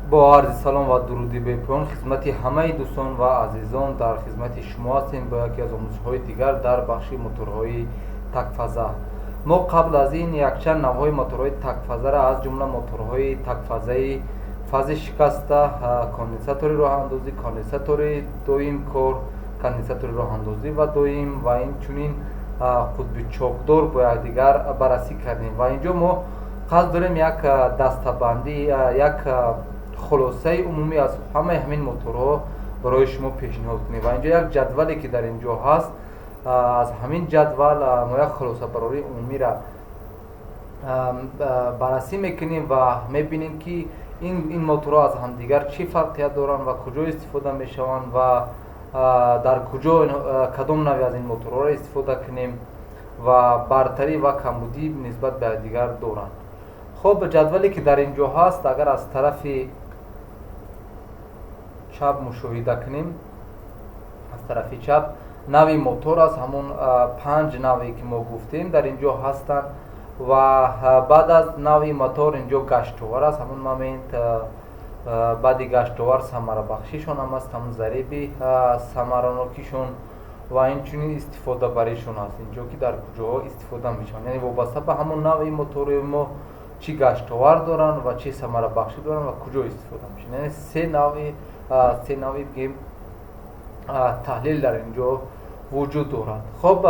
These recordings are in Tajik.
Бо арзи салом ва дуруди бепоён хизмати ҳамаи дӯстон ва азизон дар хизмати шумо ҳастем бо яке аз омӯзишҳои дигар дар бахши моторҳои такфаза. Мо қабл аз ин якчанд навъҳои моторҳои такфазаро, аз ҷумла моторҳои такфазаи фази шикаста, конденсатори роҳандозӣ, конденсатори доимкор, конденсатори роҳандозӣ ва доим ва инчунин қутби чокдор бо якдигар баррасӣ кардем. Ва инҷо мо қасд дорем як дастабандӣ, як хулосаи умумӣ аз ҳамаи ҳамин моторҳо барои шумо пешниҳод кунем. Ва инҷо як ҷадвале ки дар инҷо ҳаст, аз ҳамин ҷадвал мо як хулосабарории умумиро баррасӣ мекунем ва мебинем ки ин моторҳо аз ҳамдигар чӣ фарқият доранд ва куҷо истифода мешаванд ва дар куҷо кадом навъи аз ин моторҳоро истифода кунем ва бартарӣ ва камбудӣ нисбат ба якдигар доранд. Хоб, ҷадвале ки дар инҷо ҳаст, агар аз тарафи чап мушоҳида кунем, аз тарафи чап нави мотор аст, ҳамон 5 наве ки мо гуфтем дар инҷо ҳастанд ва баъд аз нави мотор инҷо гаштовар аст, ҳамон момент баъди гаштовар самарабахшишон ҳам аст, ҳамон зариби самаранокишон ва инчунин истифодабаришон аст, инҷо ки дар куҷоҳо истифода мешаванд, яъне вобаста ба ҳамон нави мотори мо чӣ гаштовар доранд ва чӣ самарабахшӣ доранд ва куҷо истифода мешаванд. Яъне се навъи бигем таҳлил дар инҷо вуҷуд дорад. Хоб,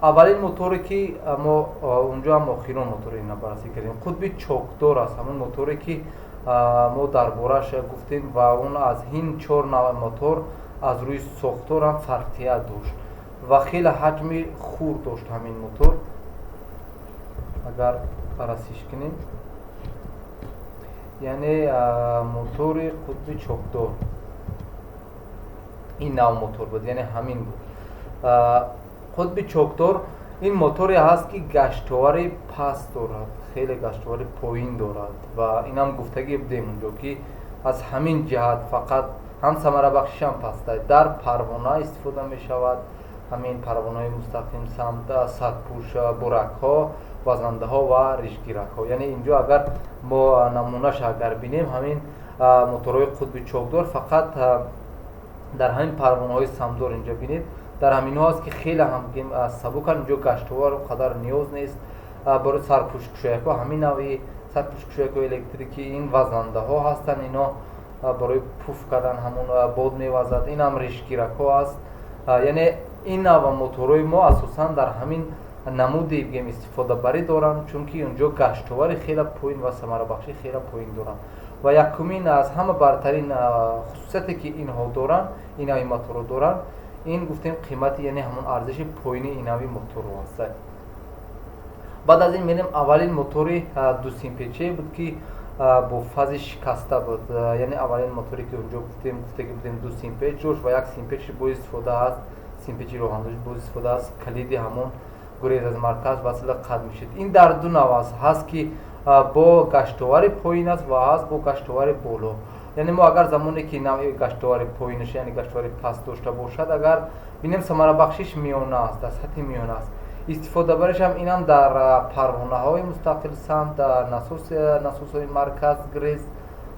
аввалин моторе ки мо унҷо ҳам охирон мотори ина баррасӣ кардем, қутби чокдор аст, ҳамон моторе ки мо дар бораш гуфтем ва он аз ҳин 4 навъ мотор аз рӯи сохтор ҳам фарқият дошт ва хеле ҳаҷми хурд дошт ҳамин мотор. Агар баррасиш кунем, яъне мотори қутби чокдор ин нав мотор буд, яъне ҳамин буд. Қутби чокдор ин моторе ҳаст ки гаштовари паст дорад, хеле гаштовари поин дорад ва инам гуфтагӣ будем унҷо ки аз ҳамин ҷиҳат фақат ҳам самарабахшиш ҳам паст аст. Дар парвона истифода мешавад, ҳамин парвонаҳои мустақим самт, сарпӯш, буракҳо, вазандаҳо ва ришгиракҳо. Яъне инҷо агар мо намунааш агар бинем, ҳамин моторҳои қутби чокдор фақат дар ҳамин парвонаҳои самдор инҷо бинед, дар ҳаминҳо аст ки хеле ҳам сабуканд, инҷо гаштовар қадар ниёз нест. Барои сарпӯшкушоякҳо ҳамин навъи сарпӯшкушоякҳои электрикӣ, ин вазандаҳо ҳастанд, ино барои пуф кардан ҳамон бод мевазад, ин ҳам ришгиракҳо аст. Яъне ин навъ моторҳои мо асосан дар ҳамин намуди бигем истифодабарӣ доранд, чунки унҷо гаштовари хеле поин ва самарабахшӣ хеле поин доранд. Ва якумин аз ҳама бартарин хусусияте ки инҳо доранд, ин навъи моторҳо доранд, ин гуфтем қимати, яъне ҳамон арзиши поини ин навъи моторҳо аст. Баъд аз ин мерем аввалин мотори дусимпечае буд ки бо фази шикаста буд, яъне аввалин моторе ки унҷо гуфта ки будем ду симпеч дошт ва як симпечи бо истифода аз симпечи роҳандозӣ бо истифода аз калиди ҳамон гурез аз марказ васила қад мешид. Ин дар ду навъ аст, ҳаст ки бо гаштовари поин аст ва ҳаст бо гаштовари боло. Яъне мо агар замоне ки навъи гаштовари поинаш, яъне гаштовари паст дошта бошад, агар бинем самарабахшиш миёна аст, дар сатҳи миёна аст. Истифодабариш ҳам инам дар парвонаҳои мустақил самт, насосҳои марказ грез,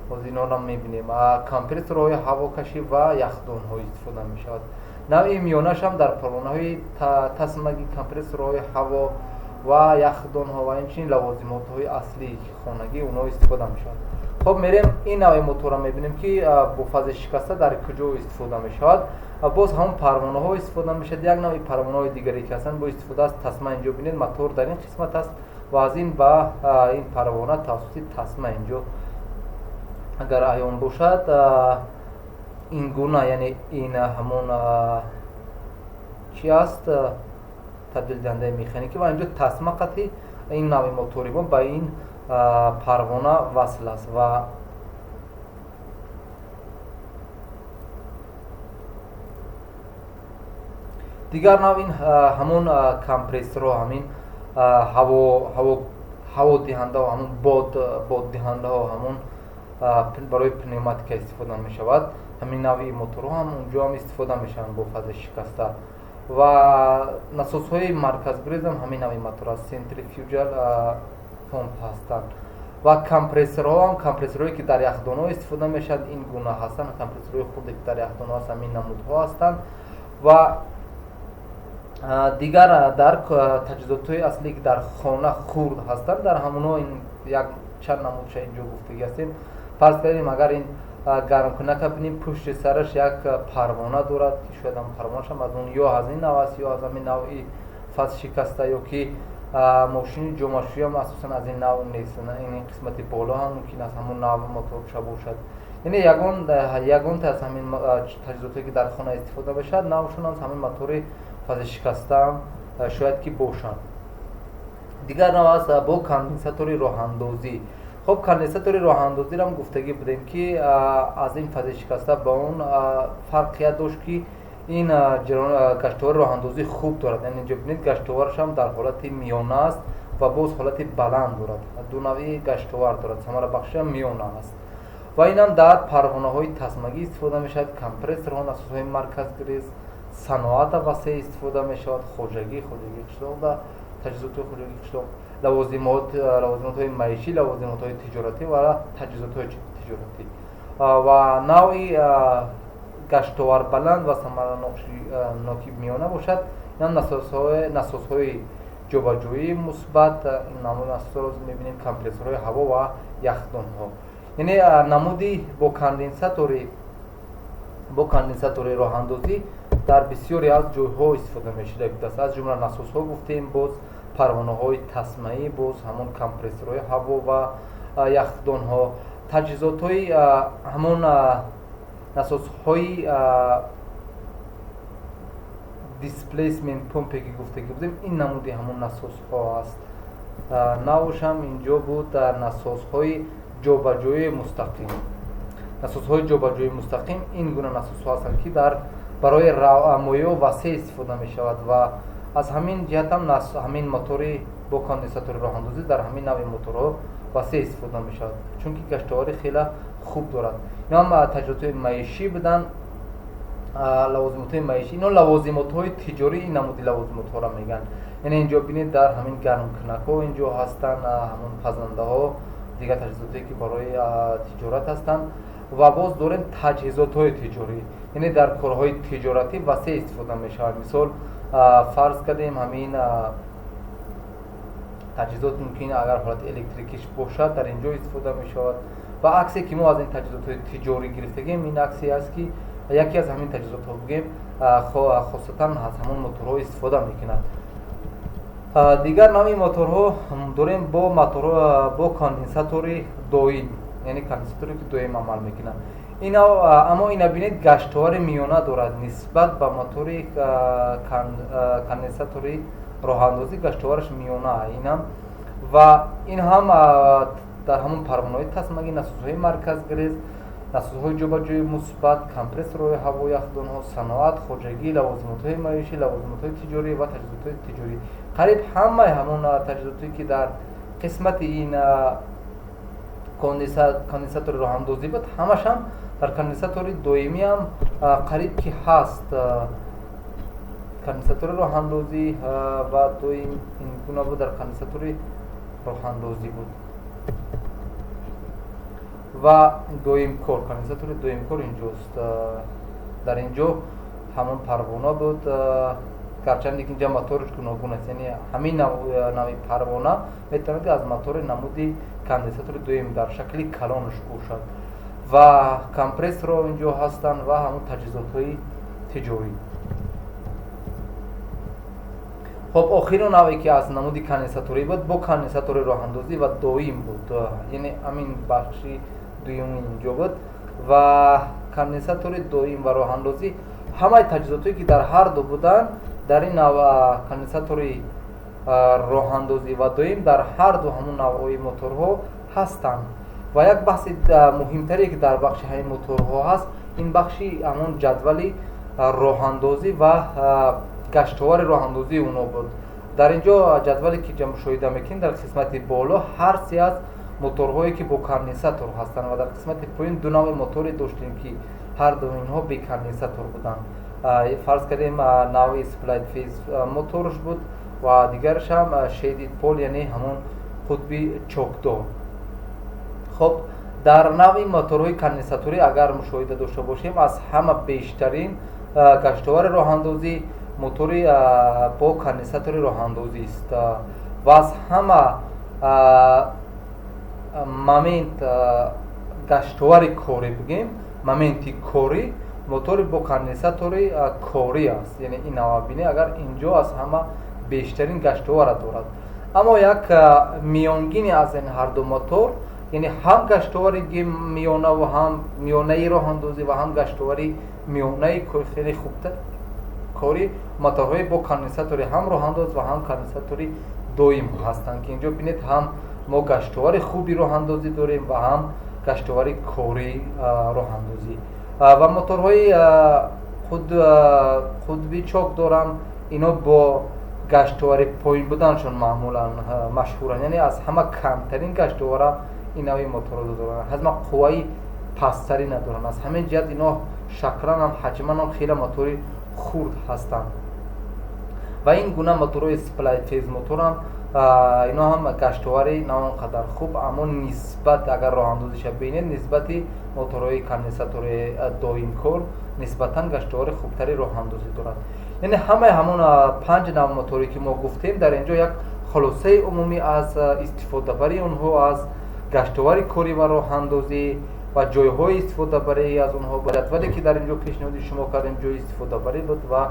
боз инҳоро мебинем, компрессорҳои ҳавокашӣ ва яхдонҳо истифода мешавад. Навъи миёнаш ҳам дар парвонаҳои тасмагӣ, компрессорҳои ҳаво ва яхдонҳо ва инчунин лавозимотҳои аслии хонагӣ онҳо истифода мешавад. Хоб, мерем ин навъи моторро мебинем ки бо фази шикаста дар куҷо истифода мешавад. Боз ҳамон парвонаҳо истифода мешавад. Як навъи парвонаҳои дигаре ки ҳастанд бо истифода аз тасма, инҷо бинед мотор дар ин қисмат аст ва аз ин ба ин парвона тавассути тасма инҷо агар аён бошад, ин гуна, яъне ин ҳамон чи аст, табдилдиҳандаи механикӣ ва инҷо тасма қатъи ин навъи мотори мо ба ин парвона васл аст ва дигар нав ин ҳамон компрессорҳо, ҳамин ҳаводиҳандаҳо, ҳамон боддиҳандаҳо, ҳамон барои пневматика истифода мешавад. Ҳамин навъи моторҳо ҳам унҷо ҳам истифода мешаванд бо фази шикаста. Ва насосҳои марказгурез ҳам ҳамин навъи мотор аст, центрифугал помп ҳастанд. Ва компрессорҳо ҳам, компрессорҳое, ки дар яхдонҳо истифода мешаванд, ин гуна ҳастанд. Компрессорҳои хурде, ки дар яхдонҳо ҳаст, ҳамин намудҳо ҳастанд. Ва дигар дар таҷҳизотҳои аслие, ки дар хона хурд ҳастанд, дар ҳамонҳо ин як чанд намудша инҷо гуфтагӣ ҳастем. Фарз кардем, агар ин гармкунака бинем, пушти сараш як парвона дорад, ки шояд ҳам парвонашам аз он ё аз ин нав аст, ё аз ҳамин навъи фазшикаста, ё ки мошини ҷомашӯиам асосан аз ин нав нест. Ин қисмати боло ҳам мумкин аз ҳамон нав моторша бошад. Яъне ягонта аз ҳамин таҷҳизотое, ки дар хона истифода мешавад, навшон аз ҳамин мотори фазшикастаам шояд ки бошанд. Дигар нав аст бо конденсатори роҳандозӣ. Хоб, конденсатори роҳандозиро гуфтагӣ будем, ки аз ин фазшикаста ба он фарқият дошт, ки ин гаштовари роҳандозӣ хуб дорад. Яъне инҷо бинед, гаштоварашам дар ҳолати миёна аст ва боз ҳолати баланд дорад. Ду навъи гаштовар дорад, самарабахшиам миёна аст. Ва инам дар парвонаҳои тасмагӣ истифода мешавад, компрессорҳо, насосҳои марказгирез, саноата васеъ истифода мешавад, хоҷагии қишлоқда, таҷҳизотҳои хоҷагии қишлоқ, лавозимотҳои маишӣ, лавозимотҳои тиҷоратӣ ва таҷҳизотҳои тиҷоратӣ. Ва навъи гаштовар баланд ва самараноки миёна бошад, инам насосҳои ҷобаҷоии мусбат, ин намуди насосҳоро мебинем, компрессорҳои ҳаво ва яхдонҳо. Яъне намуди бо конденсатори роҳандозӣ дар бисёре аз ҷойҳо истифода мешуда будааст. Аз ҷумла насосҳо гуфтем, боз парвонаҳои тасмаӣ, боз ҳамон компрессорҳои ҳаво ва яхдонҳо, таҷҳизотҳои ҳамон насосҳои displacement pump е, ки гуфтагӣ будем, ин намуди ҳамон насосҳо аст. Навшам инҷо буд насосҳои ҷобаҷоии мустақим. Насосҳои ҷобаҷоии мустақим ин гуна насосҳо ҳастанд, ки дар барои моеъ васеъ истифода мешавад. Ва аз ҳамин ҷиҳатам ҳамин мотори бо конденсатори роҳандозӣ дар ҳамин навъи моторҳо васеъ истифода мешавад, чунки гаштоварӣ хеле хуб дорад. Инам таҷҳизотҳои маишӣ буданд, лавозимотҳои маишӣ. Ино лавозимотҳои тиҷорӣ, ин намуди лавозимотҳоро мегӯянд. Яъне инҷо бинед, дар ҳамин гармкунакҳо инҷо ҳастанд, ҳамон пазандаҳо, дигар таҷҳизотое, ки барои тиҷорат ҳастанд. Ва боз дорем таҷҳизотҳои тиҷорӣ, яъне дар корҳои тиҷоратӣ васеъ истифода мешавад. Мисол, фарз кардем, ҳамин таҷҳизот мумкин, агар ҳолати электрикиш бошад, дар ин ҷо истифода мешавад. Ва аксе, ки мо аз ин таҷҳизотҳои тиҷорӣ гирифтагем, ин аксе аст, ки яке аз ҳамин таҷҳизотҳо бигӯем, хосатан аз ҳамон моторҳо истифода мекунад. Дигар навъи моторҳо дорем бо конденсатори доим, яъне конденсаторе, ки доим амал мекунад. Аммо ина бинед, гаштовари миёна дорад нисбат ба мотори конденсатори роҳандозӣ, гаштовараш миёна инам. Ва ин ҳам дар ҳамон парвонаҳои тасмагӣ, насосҳои марказгирез, насосҳои ҷобаҷои мусбат, компрессорҳои ҳаво, яхдонҳо, саноат, хоҷагӣ, лавозимотҳои маишӣ, лавозимотҳои тиҷорӣ ва таҷҳизотҳои тиҷорӣ. Қариб ҳамаи ҳамон таҷҳизотое, ки дар қисмати ин конденсатори роҳандозӣ буд, ҳамашам дар конденсатори доимиам қариб ки ҳаст. Конденсатори роҳандозӣ ва доим ин гуна буд, дар конденсатори роҳандозӣ буд ва доимкор, конденсатори доимкор инҷост. Дар инҷо ҳамон парвона буд, гарчанде ки инҷа мотораш гуногун аст. Яъне ҳамин навъи парвона метавонад, ки аз мотори намуди конденсатори доим дар шакли калонаш бошад. Ва компрессорҳо инҷо ҳастанд ва ҳамон таҷҳизотҳои тиҷорӣ. Хоб, охири навъе, ки аз намуди конденсаторӣ буд, бо конденсатори роҳандозӣ ва доим буд, яъне ҳамин бахши дуюми инҷо буд. Ва конденсатори доим ва роҳандозӣ, ҳамаи таҷҳизотҳое, ки дар ҳар ду буданд, дар ин нав конденсатори роҳандозӣ ва доим дар ҳар ду ҳамон навъҳои моторҳо ҳастанд. Ва як баҳси муҳимтаре, ки дар бахши ҳамин моторҳо ҳаст, ин бахши ҳамон ҷадвали роҳандозӣ ва гаштовари роҳандозии онҳо буд. Дар ин ҷо ҷадвале, ки мушоҳида мекунем, дар қисмати боло ҳар се аз моторҳое, ки бо конденсатор ҳастанд, ва дар қисмати поён ду навъи моторе доштем, ки ҳар ду инҳо беконденсатор буданд. Фарз кардем, навъи split phase моторш буд ва дигараш ҳам shaded pole, яъне ҳамон қутби чокдор. Хоб, дар навъи моторҳои конденсаторӣ агар мушоҳида дошта бошем, аз ҳама бештарин гаштовари роҳандозӣ мотори бо конденсатори роҳандозист ва аз ҳама момент гаштовари корӣ, бигем, моменти корӣ мотори бо конденсатори корӣ аст. Яъне ин навъабинӣ агар инҷо аз ҳама бештарин гаштовара дорад, аммо як миёнгини аз ин ҳарду мотор, яъне ҳам гаштовари миёна ва ҳам миёнаи роҳандозӣ ва ҳам гаштовари миёнаи хеле хубтар кори моторҳои бо конденсатори ҳам роҳандоз ва ҳам конденсатори доим ҳастанд, ки инҷо бинед, ҳам мо гаштовари хуби роҳандозӣ дорем ва ҳам гаштовари кори роҳандозӣ. Ва моторҳои қутби чок дорам, ино бо гаштовари поин буданшон маъмулан машҳуранд, яъне аз ҳама камтарин гаштовара ин нави моторҳо доранд, аз ҳама қувваи пасттарӣ надоранд. Аз ҳамин ҷиҳат ино шаклан ҳам, ҳаҷман ҳам хеле мотори хурд ҳастанд. Ва ин гуна моторҳои split phase моторам, ино ҳам гаштовари на он қадар хуб, аммо нисбат агар роҳандозиша бинед, нисбати моторҳои конденсатори доимкор нисбатан гаштовари хубтари роҳандозӣ дорад. Яъне ҳамаи ҳамон панҷ нав моторе, ки мо гуфтем, дар инҷо як хулосаи умумӣ аз истифодабарии онҳо, аз гаштовари корӣ ва роҳандозӣ ва ҷойҳои истифодабарӣ аз онҳо, ҷадвале, ки дар инҷо пешниҳоди шумо кардем, ҷои истифодабарӣ буд ва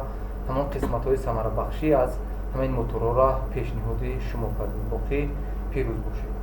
ҳамон қисматҳои самарабахшӣ аз ҳамин моторҳоро пешниҳоди шумо кардем. Боқӣ пирӯз бошед.